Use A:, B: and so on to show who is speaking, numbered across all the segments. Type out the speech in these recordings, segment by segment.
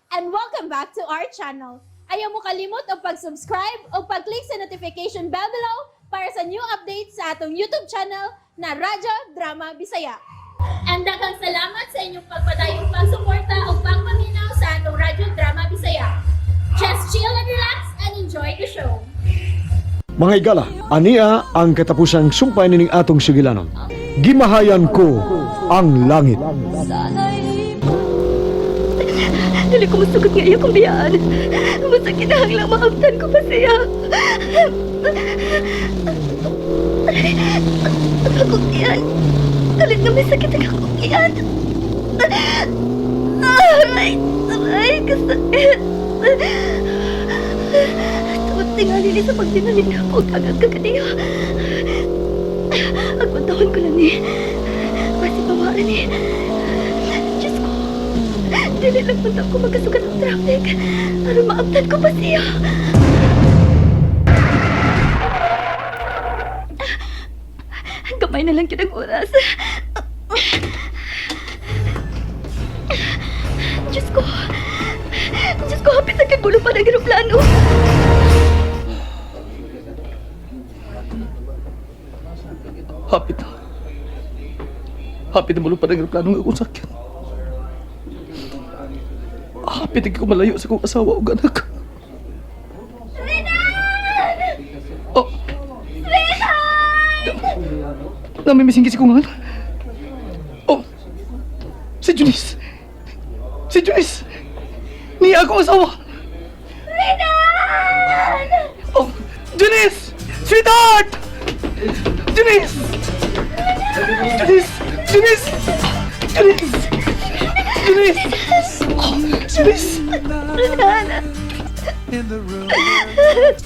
A: And welcome back to our channel. Ayaw mo kalimot og pag-subscribe o pag-click sa notification bell below para sa new updates sa atong YouTube channel na Radyo Drama Bisaya. And daghang salamat sa inyong pagpadayong pagsuporta o pagpaminaw sa atong Radyo Drama Bisaya. Just chill and relax and enjoy the show.
B: Mga higala, ania ang katapusang sumpay nining atong sugilanon. Gimahayan ko ang langit.
C: Dili ko masugot nga iya kong biyaan. Basta kinahanglang maabtan ko pa siya. Ang akong tiyan. Kalit nga may sakit ang akong tiyan. Aray! Aray! Kasakit! Tungod tingali ni sa pagdinali na ako kagag kakaniya. Agwantawan ko lang ni. Basi bawaan ni. Diyos ko. Dili lang punta ko magkasugat ang traffic. Aron maabtan ko pa siya. Gamay na lang yun ang oras. Diyos ko. Diyos ko, hapit na kagulo pa ng eroplano.
D: Hapit na. Hapit na mulupad ang eroplano nga akong sakyan. Hapit na ko malayo sa akong asawa o anak.
C: Renan!
D: Oh,
C: Sweetheart!
D: Namimisingi si kungan. Oh, si Junice. Si Junice. Niya akong asawa.
C: Renan!
D: Oh, Junice! Sweetheart! Junice! Junice! Junice! Junice! Junice! Oh, Junice!
C: Renan!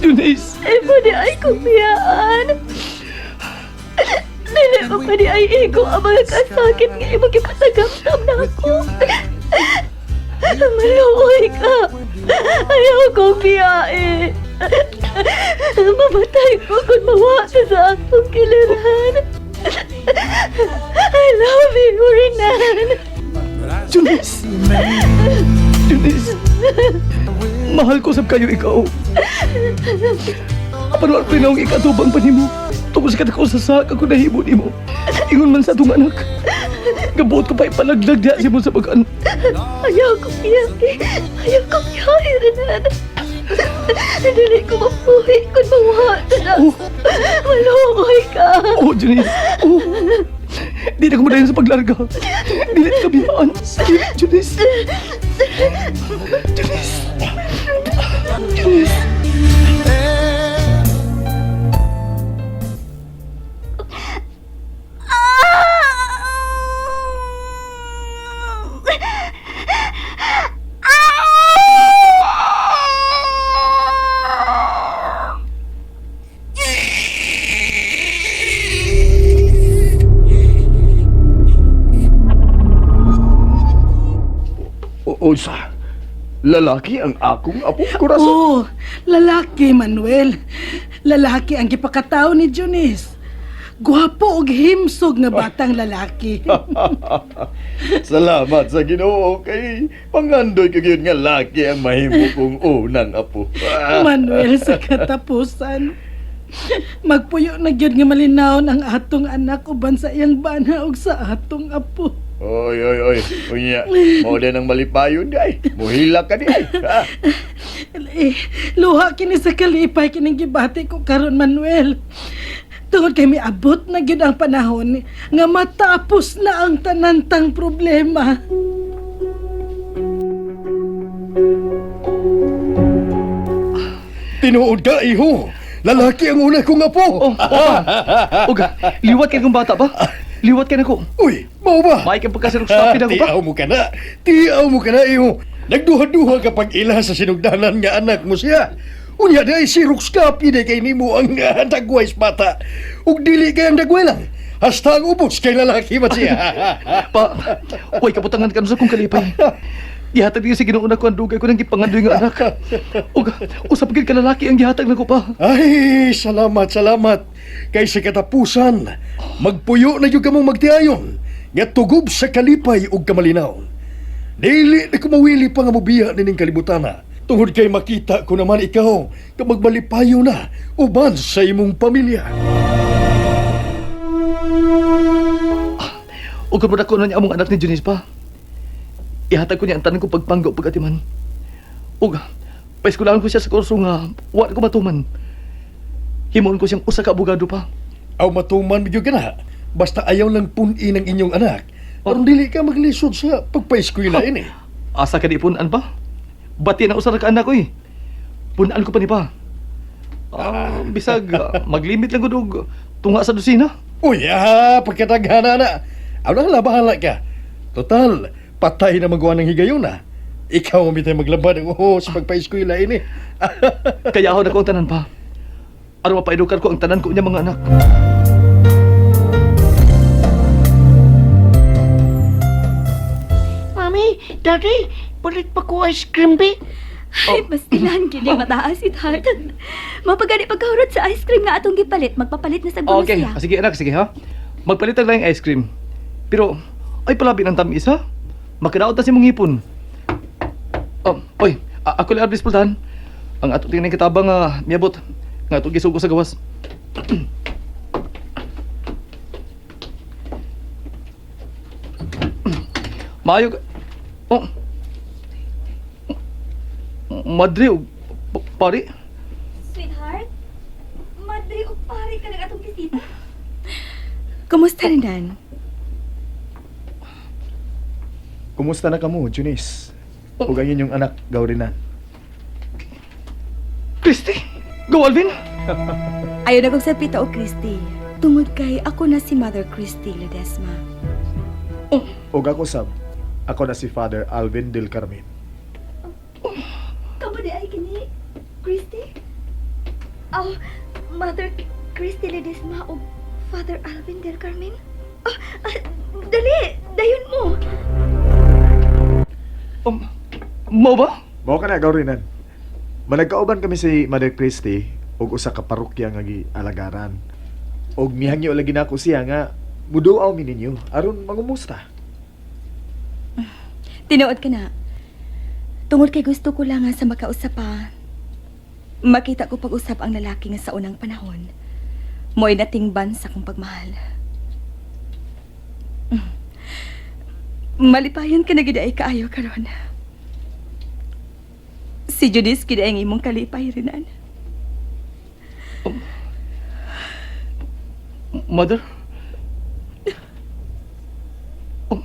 D: Junice!
C: Ay mo di ay kumiyaan. Dili mo pa di ay igo ang mga kasakit nga imong gipatagamtam na ako. Maluoy ka. Ayaw kong biyae. Mamatay ko kung mawa ka sa akong kiliran. I love you, Renan.
D: Junice! Junice! Mahal ko sab kayo ikaw. Apan wala ko ang ikatubang pa nimo. Tungkol sa katako sa sak ako nahimo nimo. Ingon man sa atong anak. Gabuot ko pa ipalaglag diha si mo sa bagan.
C: Ayaw kong biyahe. Ayaw kong biyahe, Renan. Dili ko mapuhi kung mawa ka na. Maluoy ka.
D: Oh, Junice. Oh. Di na ko madayon sa paglarga. Dili ka biyaan. Dili, Junice. Junice. Junice.
E: Unsa? Lalaki ang akong apo, Corazon?
F: Oo, lalaki, Manuel. Lalaki ang gipakatao ni Junice. Gwapo og himsog nga batang lalaki.
E: Salamat sa Ginoo kay pangandoy ko gyud nga laki ang mahimo kong unang apo.
F: Manuel, sa katapusan, magpuyo na gyud nga malinawon ang atong anak uban sa iyang bana ug sa atong apo.
E: Oy, oy, oy. Unya, mao din ang malipayon di ay. Muhila ka di ay. Ha?
F: Eh, luha kini sa kalipay kining gibati ko karon, Manuel. Tungod kay miabot na gyud ang panahon nga matapos na ang tanantang problema.
E: Tinuod ka, iho. Lalaki ang una kong apo.
D: Oh, oh. Uga, liwat kay kong bata ba? Liwat kay nako.
E: Uy, mao ba?
D: May kang pagkasirok sa ako ba?
E: Tiaw mo ka na. Tiaw mo ka na, iho. Nagduha-duha kapag ila sa sinugdanan nga anak mo siya. Unya di ay si Copy di kay nimo ang dagway sa bata. Ug dili kay ang dagway lang. Hasta ang ubos kay lalaki man siya.
D: Pa, uy, kabutangan ka sa kong kalipay. Gihatag niya sa Ginoo nako ang dugay ko nang gipangandoy nga anak. Ug usap gid ka lalaki ang gihatag nako pa.
E: Ay, salamat, salamat. Kay sa katapusan, magpuyo na gyud kamong magtiayon nga tugob sa kalipay ug kamalinaw. Dili na kumawili pa nga mobiya nining kalibutana. Tungod kay makita ko naman ikaw ka magbalipayo na uban sa imong pamilya.
D: Ug kung ako na niya among anak ni Junice pa. Ihatag ko niya ang tanan kong pagpangga o pagatiman. Ug paeskulaan ko siya sa kurso nga wa ko matuman. Himuon ko siyang usa ka abogado pa.
E: Aw matuman gyud ka na. Basta ayaw lang pun-i ng inyong anak. Aron dili ka maglisod sa pagpaeskwela ini.
D: Asa ka di punan pa? Bati na usa ra ka anak ko eh. Punan ko pa ni pa. Ah, bisag maglimit lang gud og tunga sa dosina.
E: Uy, ah, pagkataghana na. Aw na, bahala ka. Total, patay na magawa ng higayon na. Ikaw ang bitay maglabad ang uho sa pagpaeskwela ini.
D: Kaya ako na ko ang tanan pa. Aron mapaedukar ko ang tanan ko niya mga anak.
G: Mami, Daddy, palit pa ko ice cream, be.
C: Ay, pastilan, kini mataas sweetheart. Mapagani pagkahurot sa ice cream nga atong gipalit, magpapalit na sa gulo
D: Okay,
C: siya.
D: sige anak, sige ha. Magpalit lang yung ice cream. Pero ay palabi ng tamis ha. Makinaot na si mong hipon. Oh, oy, ako lang ablis pultahan. Ang ato tingnan katabang nga miabot. Nga ato gisugo sa gawas. Maayo ka. Oh. Madre og pare.
C: Sweetheart, madre o pare ka lang atong bisita. Kumusta rin, Dan?
H: Kumusta na kamo, Junice? Ug ang inyong anak, Gaurinan.
D: Christy! Go Alvin!
C: Ayaw na kong sapita o Christy. Tungod kay ako na si Mother Christy Ledesma.
H: Ug ako sab, ako na si Father Alvin Del Carmen.
C: Kamo di ay kini, Christy? Oh, Mother Christy Ledesma o Father Alvin Del Carmen? Oh, ah, dali! Dayon mo!
D: Mo ba?
H: Mao ka na, Gaurinan. Managkauban kami si Mother Christy ug usa ka parokya nga gialagaran. Ug mihangyo lagi nako siya nga muduaw mi ninyo aron mangumusta.
C: Tinuod ka na. Tungod kay gusto ko lang nga sa makausap pa. Makita ko pag-usap ang lalaki nga sa unang panahon. Mo'y natingban sa akong pagmahal. Malipayon ka na gid ay kaayo karon. Si Judith gid ay ang imong kalipay rinan.
D: Mother? Oh.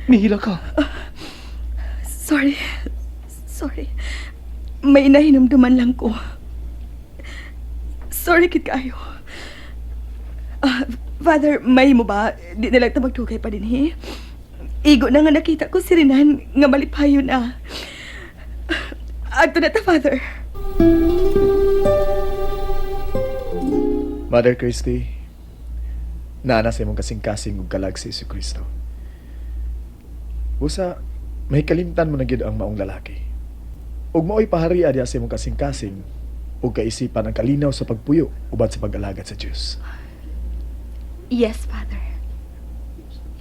D: Mihila ka.
C: Sorry. Sorry. May nahinumduman lang ko. Sorry kit kaayo. Ah, Father, may mo ba? Di na lang ta magdugay pa din, he? Igo na nga nakita ko si Renan nga malipayon na. Adto na ta, Father.
H: Mother Christy, naana sa imong kasing-kasing ug kalag si Kristo. Busa, may kalimtan mo na gyud ang maong lalaki. Ug mao'y paharia diha sa imong kasing-kasing ug kaisipan ang kalinaw sa pagpuyo uban sa pag-alagad sa Dios.
C: Yes, Father.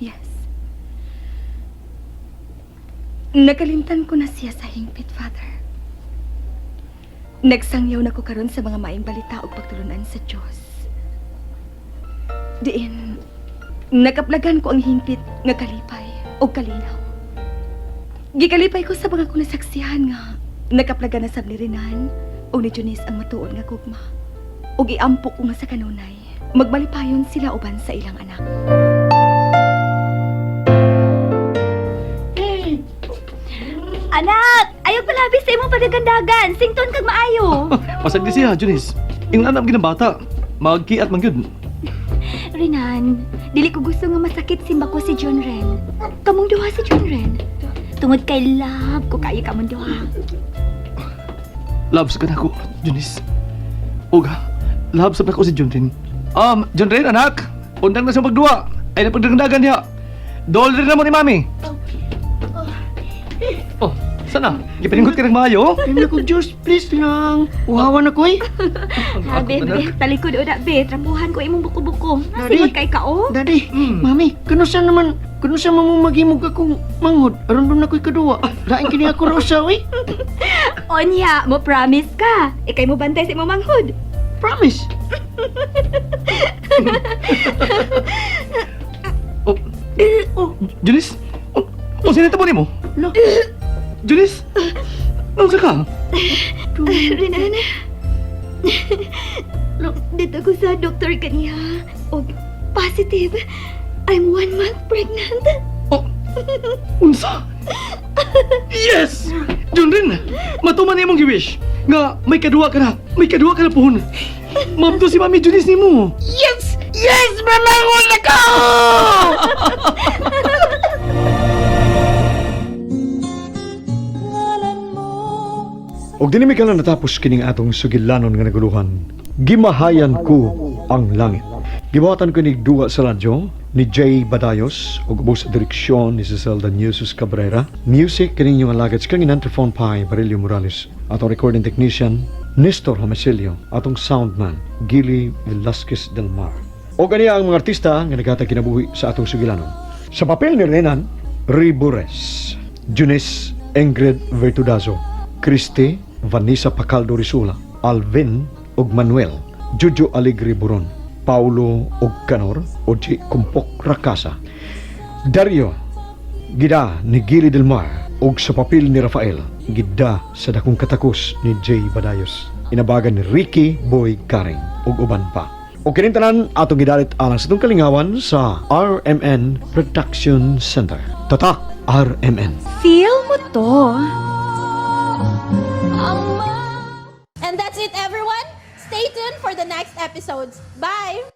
C: Yes. Nakalimtan ko na siya sa hingpit, Father. Nagsangyaw na ko karon sa mga maing balita ug pagtulunan sa Dios. Diin, nakaplagan ko ang hingpit nga kalipay o kalinaw. Gikalipay ko sa mga kong nasaksihan nga nakaplagan na sab ni Renan o ni Junice ang matuod nga gugma. Ug iampo ko nga sa kanunay, magmalipayon sila uban sa ilang anak. Anak, ayaw palabi sa imong padagandagan. Sington kag maayo.
D: Pasag di siya, Junice. Ingnan ang ginabata. Magkiat man gyud.
C: Renan, dili ko gusto nga masakit simba ko si John Ren. Kamong duha si John Ren. Tungod kay love ko kayo kamong duha.
D: Loves ka na ako, Junice. Uga, loves na ako si John Ren. John Ren, anak. Undang na siyang pagduwa. Ay napagdagandagan niya. Dol rin na mo ni Mami. Oh. Sana, gipaningot ka ng maayo.
G: Kaya ko Diyos, please lang. Uhawan ako eh.
C: Ha, be, be, talikod o da, be. Trapuhan ko imong buko-buko.
G: Daddy.
C: Nasingot kay ka, oh.
G: Daddy, mami, kanusa naman, kanusa man mo maghimog akong manghod, aron doon ako'y kaduwa. Lain kini ako rosa, eh.
C: Onya, mo promise ka. Ikay mo bantay sa imong manghod.
G: Promise.
D: Oh, oh, Junis? Oh, oh sinita po nimo?
G: Lo.
D: Junis? Naunsa ka?
C: Renan. Dito ko sa doktor kaniya. Og positive. I'm 1 month pregnant.
D: Oh, unsa? Yes! Junrin, matuman imong giwish nga may kaduwa ka na, may kaduwa ka na pohon. Mabdo si Mami Junis nimo.
G: Yes! Yes! Mamangon na ko!
B: Og dinhi mi kalan natapos kining atong sugilanon nga naguluhan. Gimahayan ko ang langit. Gibuhatan ko ni duwa sa radyo ni Jay Badayos ug ubos sa direksyon ni Cecil Jesus Cabrera. Music kining inyong alagad sa kangin Antiphon Pai Barilio Morales. Atong recording technician Nestor Homesilio. Atong soundman Gili Velasquez del Mar. O ganiya ang mga artista nga naghatag kinabuhi sa atong sugilanon. Sa papel ni Renan Ribures, Junis Ingrid Vertudazo, Christy Vanessa Pacaldo Risula, Alvin ug Manuel, Jojo Alegre Buron, Paulo ug Canor, Oji Kumpok Rakasa, Dario Gida ni Gili Del Mar ug sa papel ni Rafael, gida sa dakong katakos ni Jay Badayos. Inabagan ni Ricky Boy Karing ug uban pa. O kining tanan atong gidalit alang sa itong kalingawan sa RMN Production Center. Tatak RMN.
C: Feel mo to.
A: And that's it, everyone. Stay tuned for the next episodes. Bye!